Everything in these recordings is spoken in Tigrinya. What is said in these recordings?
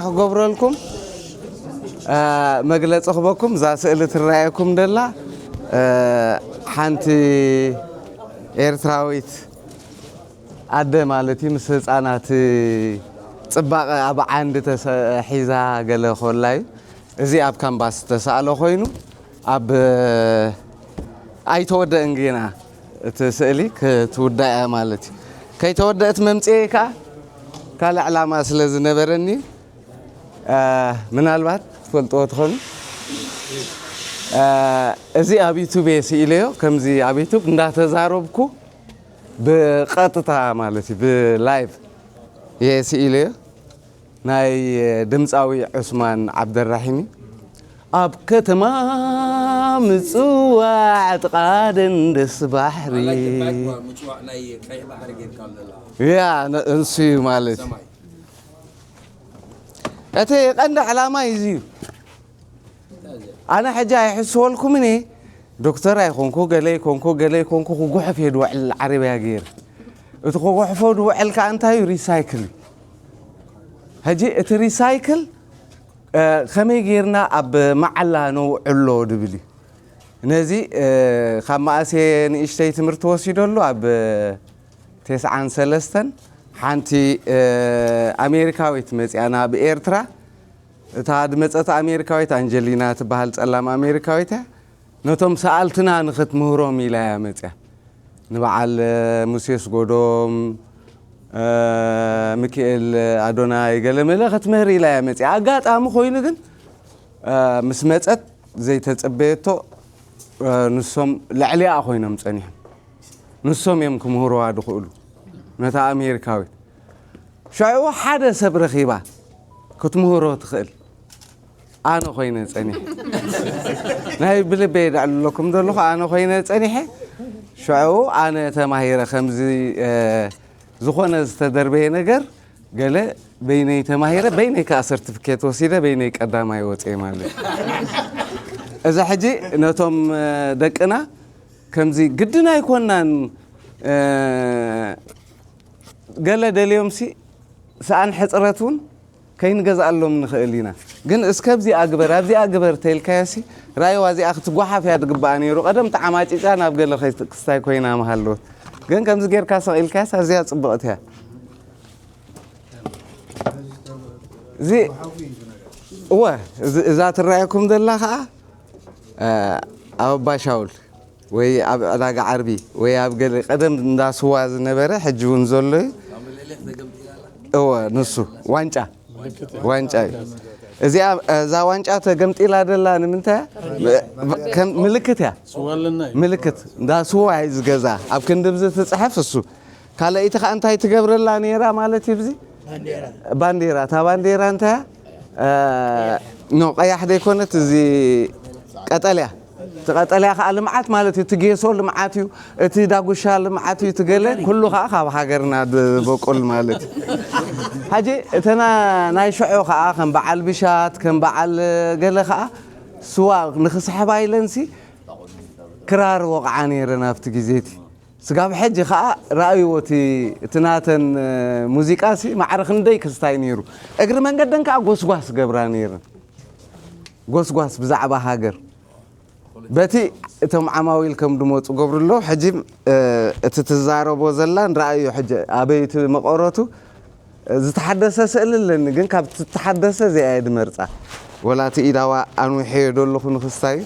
ክገብረልኩም መግለፂ ክበኩም። እዛ ስእሊ ትረኣየኩም ደላ ሓንቲ ኤርትራዊት ኣደ ማለት እዩ፣ ምስ ህፃናት ፅባቐ ኣብ ዓንዲ ተሰ- ሒዛ ገለ ኮላ እዩ። እዚ ኣብ ካንባስ ዝተሳእለ ኮይኑ ኣብ ኣይተወደእን ጌና እቲ ስእሊ ክትውዳእ እያ ማለት እዩ። ከይተወደእት መምፅኤ ከዓ ካልእ ዕላማ ስለ ዝነበረኒ ምናልባት ትፈልጥዎ ትኾኑ። እዚ ኣብ ዩቱብ እየ ስኢለዮ። ከምዚ ኣብ ዩቱብ እንዳተዛረብኩ ብቐጥታ ማለት እዩ ብላይቭ እየ ስኢለዮ። ናይ ድምፃዊ ዑስማን ዓብደራሒም እዩ። ኣብ ከተማ ምፅዋዕ ጥቓ ደንደስ ባሕሪ። ምፅዋዕ ናይ ቀይሕ ባሕሪ ጌርካ ኣለላ። ያ ነ- እሱ እዩ ማለት እዩ። ሰማይ። እቲ ቀንዲ ዕላማ እዩ እዩ። ኣነ ሕጂ ኣይሕስወልኩምን እየ። ዶክተር ኣይኮንኩ፣ ገለ ኣይኮንኩ፣ ገለ ኣይኮንኩ፣ ክጉሐፍ እየ ድውዕል ዓረብያ ገይረ። እቲ ክጉሕፎ ድውዕል ከዓ እንታይ እዩ? ሪሳይክል እዩ። ሕጂ እቲ ሪሳይክል ከመይ ጌርና ኣብ መዓላ ነውዕሎ ድብል እዩ። ነዚ ካብ መኣሴ ንእሽተይ ትምህርቲ ወሲደሉ ኣብ ተስዓን ሰለስተን ሓንቲ ኣሜሪካዊት መፅያ ናብ ኤርትራ። እታ ድመፀት ኣሜሪካዊት ኣንጀሊና ትበሃል ፀላም ኣሜሪካዊት እያ። ነቶም ሰኣልትና ንኽትምህሮም ኢላ እያ መፅያ። ንበዓል ሙሴ ስጎዶም፣ ሚካኤል ኣዶናይ ገለ መለ ክትምህር ኢላ እያ መፅያ። ኣጋጣሚ ኮይኑ ግን ምስ መፀት ዘይተፀበየቶ ንሶም ልዕሊኣ ኮይኖም ፀኒሖም። ንሶም እዮም ክምህርዋ ድኽእሉ ነታ ኣሜሪካዊት። ሽዑ ሓደ ሰብ ረኺባ ክትምህሮ ትኽእል። ኣነ ኮይነ ፀኒሐ ናይ ብልበይ የዳዕልለኩም ዘለኹ ኣነ ኮይነ ፀኒሐ። ሽዑ ኣነ ተማሂረ ከምዚ ዝኾነ ዝተደርበየ ነገር ገለ በይነይ ተማሂረ በይነይ ከዓ ሰርቲፊኬት ወሲደ በይነይ ቀዳማይ ወፅየ ማለት እዩ። እዚ ሕጂ ነቶም ደቅና ከምዚ ግድን ኣይኮናን። ገለ ደልዮምሲ ሰኣን ሕፅረት እውን ከይንገዝኣሎም ንኽእል ኢና። ግን እስከ ኣብዚኣ ግበር ኣብዚኣ ግበር ተይልካዮሲ ራይዋ እዚኣ ክትጓሓፍ እያ ዝግባኣ ነይሩ። ቀደም ተዓማጪጫ ናብ ገለ ክስታይ ኮይና ምሃለወት። ግን ከምዚ ጌርካ ሰቕ ኢልካያስ ኣዝያ ፅብቕቲ እያ። እዚ እወ እዛ ትረኣየኩም ዘላ ከዓ ኣብ ኣባሻውል ወይ ኣብ ዕዳጋ ዓርቢ ወይ ኣብ ገለ ቀደም እንዳ ስዋ ዝነበረ ሕጂ እውን ዘሎ እዩ። እወ ንሱ ዋንጫ ዋንጫ እዩ። እዚኣ እዛ ዋንጫ ተገምጢላ ደላ ንምንታይ እያ? ከም ምልክት እያ። ምልክት እንዳ ስዋ እዩ ዝገዛ ኣብ ክንድብዚ ትፅሐፍ እሱ ካልኣይቲ ከዓ እንታይ ትገብረላ ነይራ ማለት እዩ? ብዚ ባንዴራ እታ ባንዴራ እንታይ እያ? ኖ ቀያሕ ዘይኮነት እዚ ቀጠልያ እቲ ቀጠልያ ከዓ ልምዓት ማለት እዩ። እቲ ጌሶ ልምዓት እዩ። እቲ ዳጉሻ ልምዓት እዩ። እቲ ገለ ኩሉ ከዓ ካብ ሃገርና ዝበቁል ማለት እዩ። ሕጂ እተና ናይ ሽዑ ከዓ ከም በዓል ብሻት ከም በዓል ገለ ከዓ ስዋ ንክስሕባ ኢለንሲ ክራር ወቕዓ ነይረን ኣብቲ ግዜ እቲ ስጋብ ሕጂ ኸዓ ረኣይዎ እቲ እቲ ናተን ሙዚቃ ሲ ማዕረ ክንደይ ክስታይ ነይሩ። እግሪ መንገደን ከዓ ጎስጓስ ገብራ ነይረን። ጎስጓስ ብዛዕባ ሃገር በቲ እቶም ዓማዊል ከም ድመፁ ገብሩ ኣሎ። ሕጂ እቲ ትዛረቦ ዘላ ንረኣዮ ሕጂ ኣበይ እቲ መቐረቱ ዝተሓደሰ ስእሊ ኣለኒ ግን ካብ ዝተሓደሰ እዚኣ እየ ድመርፃ። ወላ እቲ ኢዳዋ ኣንዊሐዮ ደለኹ ንክስታዩ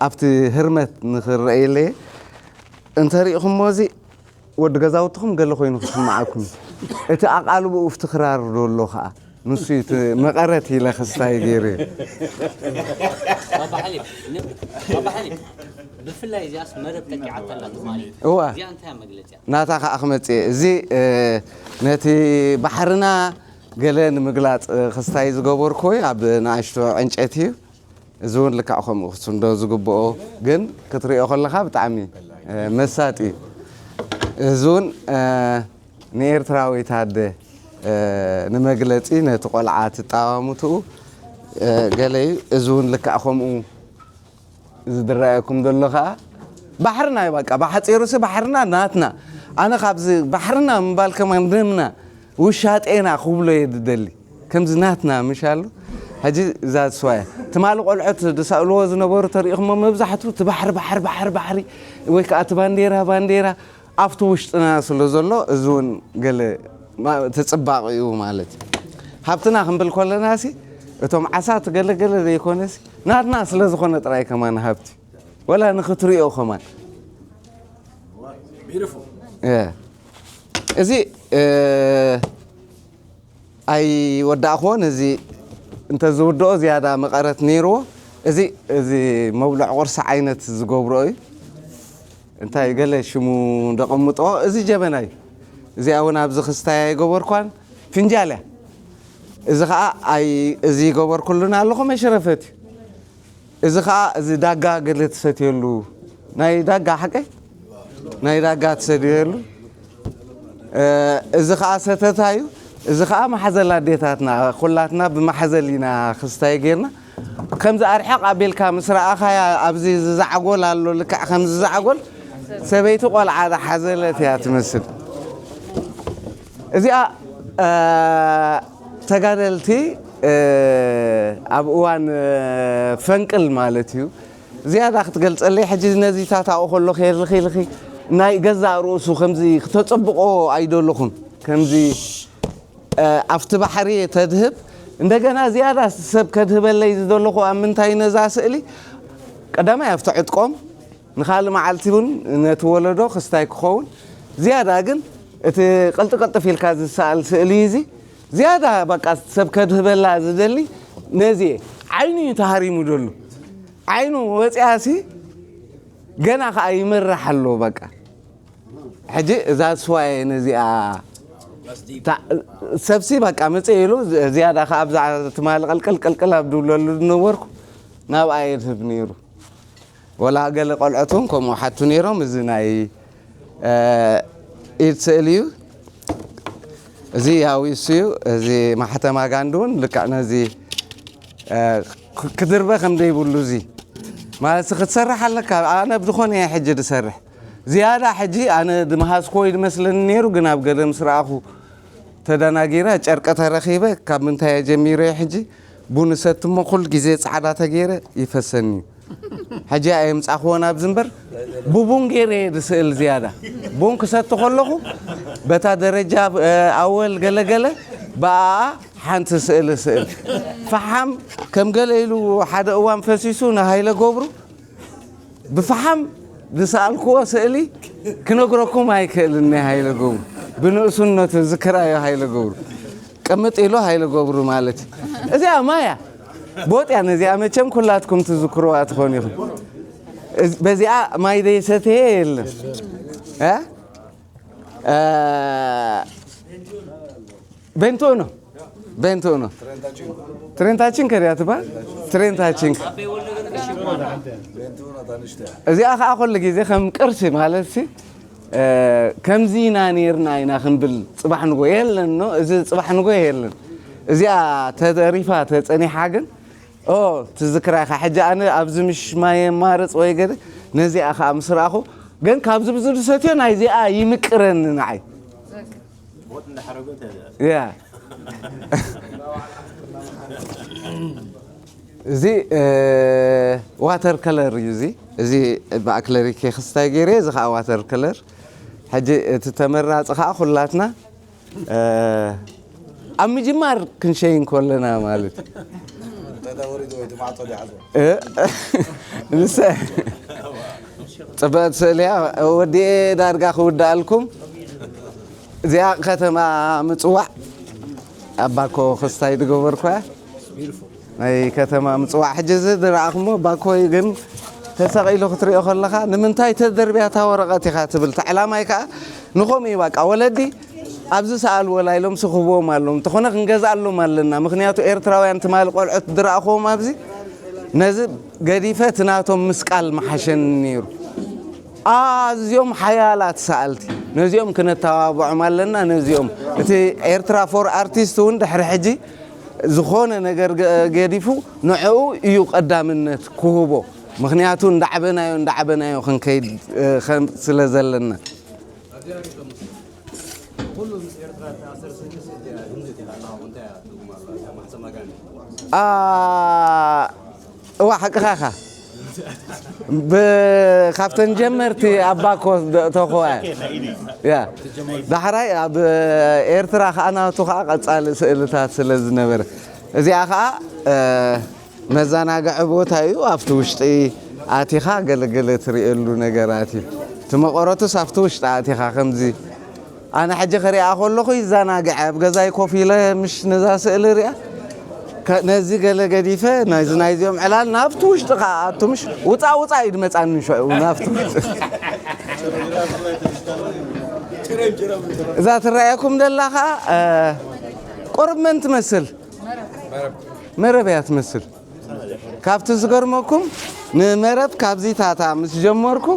ኣብቲ ህርመት ንክረእየለየ እንተሪእኹሞ እዚ ወዲ ገዛውትኹም ገለ ኮይኑ ክስምዓኩም እዩ። እቲ ኣቓልቦኡ ኣብቲ ክራር ዘሎ ኸዓ ንሱ እዩ እቲ መቐረት ኢለ ክስታይ ገይሩ እዩ። ባባ ሓሊብ፣ ን- ባባ ሓሊብ፣ ብፍላይ እዚኣስ መረብ ጠቂዓታ ኣላ ትማሊ። እዋ። እዚኣ እንታይ እያ መግለፂያ? ናታ ኸዓ ክመፅእ እየ። እዚ እ፣ ነቲ ባሕርና ገለ ንምግላፅ እ፣ ክስታይ ዝገበርኩዎ እዩ። ኣብ ንኣሽቱ ዕንጨቲ እዩ። እዚ እውን ልክዕ ከምኡ ክስንዶ ዝግብኦ ግን ክትሪኦ ከለኻ ብጣዕሚ መሳጢ እዩ። እዚ እውን ንኤርትራዊት ኣደ ንመግለፂ ነቲ ቆልዓ ትጠዋሙትኡ ገለ እዩ። እዚ እውን ልክዕ ከምኡ ዝድረኣየኩም ዘሎ ከዓ ባሕርና እዩ። በቃ ብሓፂሩሲ ባሕርና ናትና። ኣነ ካብዚ ባሕርና ምባል ከማን ደምና ውሻጤና ክብሎ እየ ዝደሊ። ከምዚ ናትና ምሽ ኣሎ። ሕጂ እዛ ስዋ እያ። ትማሊ ቆልዑት ዝሰእልዎ ዝነበሩ ተሪኢኹሞ፣ መብዛሕቱ እቲ ባሕሪ፣ ባሕሪ፣ ባሕሪ፣ ባሕሪ፣ ወይ ከዓ እቲ ባንዴራ፣ ባንዴራ ኣብቲ ውሽጥና ስለ ዘሎ፣ እዚ እውን ገለ ማ-፣ እቲ ጽባቕ እዩ ማለት እዩ። ሃብትና ክንብል ከለና ሲ፣ እቶም ዓሳት ገለ ገለ ዘይኮነ ሲ፣ ናትና ስለ ዝኾነ ጥራይ ከማን ሃብቲ፣ ወላ ንኽትሪኦ ከማን። እ፣ እዚ፣ እ፣ ኣይወዳእኽዎን። እዚ እንተዝውድኦ ዝያዳ መቐረት ነይርዎ። እዚ፣ እዚ መብልዕ ቁርሲ ዓይነት ዝገብሮ እዩ። እንታይ ገለ ሽሙ ደቐምጥኦ። እዚ ጀበና እዩ። እዚኣ እውን ኣብዚ ክስታይ ኣይገበርኳን። ፍንጃል እያ። እዚ ኸዓ ኣይ-፣ እዚ ይገበርኩሉን ኣለኹ መሽረፈት እዩ። እዚ ኸዓ እዚ ዳጋ ገለ ትሰትየሉ፣ ናይ ዳጋ ሓቀይ? ናይ ዳጋ ትሰትየሉ። እ፣ እዚ ኸዓ ሰተታ እዩ። እዚ ኸዓ መሓዘል ኣዴታትና፣ ኩላትና ብመሓዘል ኢና ክስታይ ጌርና። ከምዚ ኣርሕቕ ኣቢልካ ምስ ረኣኻያ ኣብዚ ዝዛዕጎል ኣሎ፣ ልክዕ ከምዚ ዝዛዕጎል ሰበይቲ ቆልዓ ዝሓዘለት እያ ትመስል። እዚኣ፣ እ፣ ተጋደልቲ፣ እ፣ ኣብ እዋን፣ እ፣ ፈንቅል ማለት እዩ። ዝያዳ ክትገልጸለይ ሕጂ ነዚ ታታኡ ከሎ ከይልኺ ኢልኺ ናይ ገዛእ ርእሱ ከምዚ ክተጸብቆ ኣይደለኹን። ከምዚ፣ እ፣ ኣብቲ ባሕሪ ተድህብ፣ እንደገና ዝያዳ ሰብ ከድህበለይ ዝደለኹ ኣብ ምንታይ ነዛ ስእሊ፣ ቀዳማይ ኣብቲ ዕጥቆም፣ ንኻልእ መዓልቲ እውን ነቲ ወለዶ ክስታይ ክኸውን፣ ዝያዳ ግን እቲ ቅልጥቅልጥፍ ኢልካ ዝሰኣል ስእሊ እዚ፣ ዝያዳ በቃ ሰብ ከድህበላ ዝደሊ ነዚ እየ። ዓይኑ እዩ ተሃሪሙ ደሎ። ዓይኑ ወፂኣሲ ገና ከዓ ይመርሕ ኣሎ በቃ። ሕጂ እዛ ስዋየ ነዚኣ ታ-፣ ሰብሲ በቃ መፅእ ኢሉ ዝያዳ ከዓ ኣብዛ ትማሊ ቅልቅል ቅልቅል ኣብ ድብለሉ ዝነበርኩ ናብኣ የድህብ ነይሩ። ወላ ገለ ቆልዑት እውን ከምኡ ሓቱ ነይሮም። እዚ ናይ፣ እ፣ ኢድ ስእሊ እዩ። እዚ ያው እሱ እዩ። እዚ ማሕተም ኣጋንዲ እውን ልክዕ ነዚ፣ እ፣ ክ-፣ ክድርበ ከም ዘይብሉ እዚ ማለት ክትሰርሕ ኣለካ። ኣነ ብዝኾነ እየ ሕጂ ዝሰርሕ። ዝያዳ ሕጂ ኣነ ዝመሃዝኮ ይመስለኒ ነይሩ፣ ግን ኣብ ገለ ምስ ረኣኹ ተደናጊረ ጨርቂ ተረኺበ። ካብ ምንታይ እየ ጀሚረ ሕጂ? ቡን እሰቲ እሞ ኩሉ ግዜ ጻዕዳ ተገይረ ይፈሰኒ እዩ። ሕጂ እየ ምጻኽዎ ናብዚ እምበር፣ ብቡን ገይረ እየ ዝስእል ዝያዳ። ቡን ክሰቲ ከለኹ በታ ደረጃ፣ እ፣ ኣወል ገለገለ ብኣኣ ሓንቲ ስእሊ ስእል። ፈሓም ከም ገለ ኢሉ ሓደ እዋን ፈሲሱ ንሃይለ ገብሩ ብፈሓም ዝሰኣልክዎ ስእሊ ክነግረኩም ኣይክእልን። ናይ ሃይለ ገብሩ ብንእስነቱ ዝክራዮ ሃይለ ገብሩ ቅምጥ ኢሉ ሃይለ ገብሩ ማለት እዩ። እዚኣ ማያ ቦጥ እያ። ነዚኣ መቸም ኩላትኩም ትዝክሩዋ ትኾኑ ኢኹም። እዚ፣ በዚኣ ማይ ዘይሰተየ የለን። እ? እ፣ ቤንቶኖ፣ ቤንቶኖ። ትሬንታችን ከሪያ ትባል? ትሬንታችን። እዚኣ ኸዓ ኩሉ ግዜ ከም ቅርሲ ማለት ሲ፣ እ፣ ከምዚ ኢና ነይርና ኢና ክንብል ጽባሕ ንጎ የለን፣ ኖ፣ እዚ ጽባሕ ንጎ የለን። እዚኣ ተደሪፋ ተጸኒሓ ግን፣ ኦ፣ ትዝክራ ኢኻ። ሕጂ ኣነ ኣብዚ ምሽ ማይ የማርጽ ወይ ገለ ነዚኣ ኸዓ ምስ ረኣኹ፣ ግን ካብዚ ብዙ ዝሰትዮ ናይዚኣ ይምቅረኒ ንዓይ። ያ። እዚ፣ እ፣ ዋተር ከለር እዩ። እዚ፣ እዚ ብኣክለሪክ ክስታይ ገይረ፣ እዚ ኸዓ ዋተር ከለር። ሕጂ እቲ ተመራጺ ኸዓ ኩላትና፣ እ፣ ኣብ ምጅማር ክንሸይን ከለና ማለት እዩ። እ፣ ንሳ ጽብቕቲ ስእሊ እያ። ወዲኤ ዳርጋ ክውድኣልኩም። እዚኣ ከተማ ምጽዋዕ ኣብ ባኮ ክስታይ ዝገበርኩ እያ። ናይ ከተማ ምጽዋዕ ሕጂ እዚ ዝረኣኹሞ ባኮ እዩ፣ ግን ተሰቒሉ ክትሪኦ ከለኻ ንምንታይ ተደርብያ እታ ወረቐት ኢኻ ትብል። እቲ ዕላማይ ከኣ ንኸምኡ እዩ። በቃ ወለዲ ኣብ ዝሰኣልዎ ኢሎም ስኽብዎም ኣለዎም። እንተኾነ ክንገዝኣሎም ኣለና። ምኽንያቱ ኤርትራውያን ትማሊ ቆልዑት ዝረኣኹዎም ኣብዚ ነዚ ገዲፈ እቲ ናቶም ምስቃል ምሓሸኒ ነይሩ። ኣዝዮም ሓያላት ሰኣልቲ። ነዚኦም ክነተባብዖም ኣለና። ነዚኦም እቲ ኤርትራ ፎር ኣርቲስት እውን ድሕሪ ሕጂ ዝኾነ ነገር ገ-፣ ገዲፉ ንዕኡ እዩ ቀዳምነት ክህቦ። ምኽንያቱ እንዳዕበናዮ፣ እንዳዕበናዮ ክንከይድ፣ እ፣ ከም ስለ ዘለና። ኣ፣ እዋ፣ ሓቅኻ ኢኻ። ብ-፣ ካብተን ጀመርቲ ኣባኮ ደ-፣ ተኾ-፣ ያ። ዳሕራይ ኣብ ኤርትራ ከኣ ናቱ ከኣ ቀጻሊ ስእልታት ስለ ዝነበረ፣ እዚኣ ከኣ፣ እ፣ መዘናግዒ ቦታ እዩ። ኣብቲ ውሽጢ ኣቲኻ ገለገለ ትርእየሉ ነገራት እዩ። እቲ መቐረቱስ ኣብቲ ውሽጢ ኣቲኻ ከምዚ ኣነ ሕጂ ክሪኣ ከለኹ ይዘናግዐ። ኣብ ገዛይ ኮፍ ኢለ ምሽ ነዛ ስእሊ ሪኣ፣ ከ-፣ ነዚ ገለ ገዲፈ፣ ናይዚ ናይዚኦም ዕላል ናብቲ ውሽጢ ከኣ ኣቱ ምሽ ውጻእ ውጻእ እዩ ድመጻኒ ሽዑ ናብቲ ውሽጢ። እዛ ትረኣየኩም ደላ ከኣ፣ እ፣ ቁሩብ መን ትመስል? መረብ እያ ትመስል። ካብቲ ዝገርመኩም ንመረብ ካብዚ ታታ ምስ ጀመርኩ፣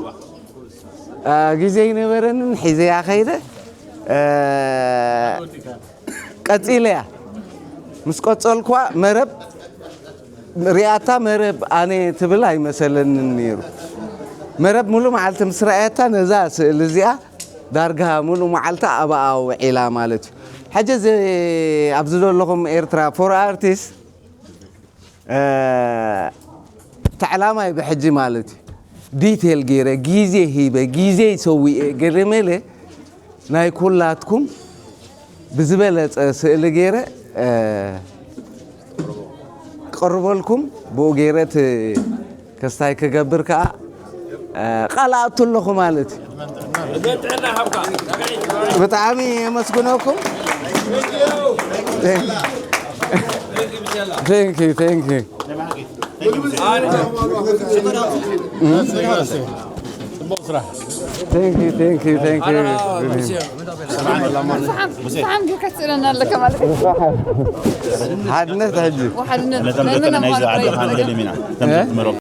እ፣ ግዜ ኣይነበረንን፣ ሒዘያ ከይደ፣ እ፣ ቀጺለያ። ምስ ቀጸልኩዋ መረብ ሪኣታ፣ መረብ ኣነ ትብል ኣይመሰለንን ነይሩ። መረብ ሙሉ መዓልቲ ምስ ረኣየታ ነዛ ስእሊ እዚኣ ዳርጋ ሙሉ መዓልታ ኣብኣ ውዒላ ማለት እዩ። ሕጂ እዚ ኣብዚ ዘለኹም ኤርትራ ፎር ኣርቲስት፣ እ፣ እቲ ዕላማይ ብሕጂ ማለት እዩ ዲቴል ገይረ ግዜ ሂበ ግዜ ሰዊኤ ገለ መለ ናይ ኩላትኩም ብዝበለጸ ስእሊ ገይረ፣ እ፣ ክቕርበልኩም ብኡ ገይረ እቲ ከስታይ ክገብር ከኣ፣ እ፣ ቃል ኣእቱ ኣለኹ ማለት እዩ። ብጣዕሚ የመስግነኩም። Thank you, thank you. Thank you, thank you, thank you. ብስሓን ጌርካ ትስእለና ኣለካ ማለት እዩ። ሓድነት ሕጂ ሓድነት ነተም ደቂ ናይ ዝዓዲ ሓንደል ኢና።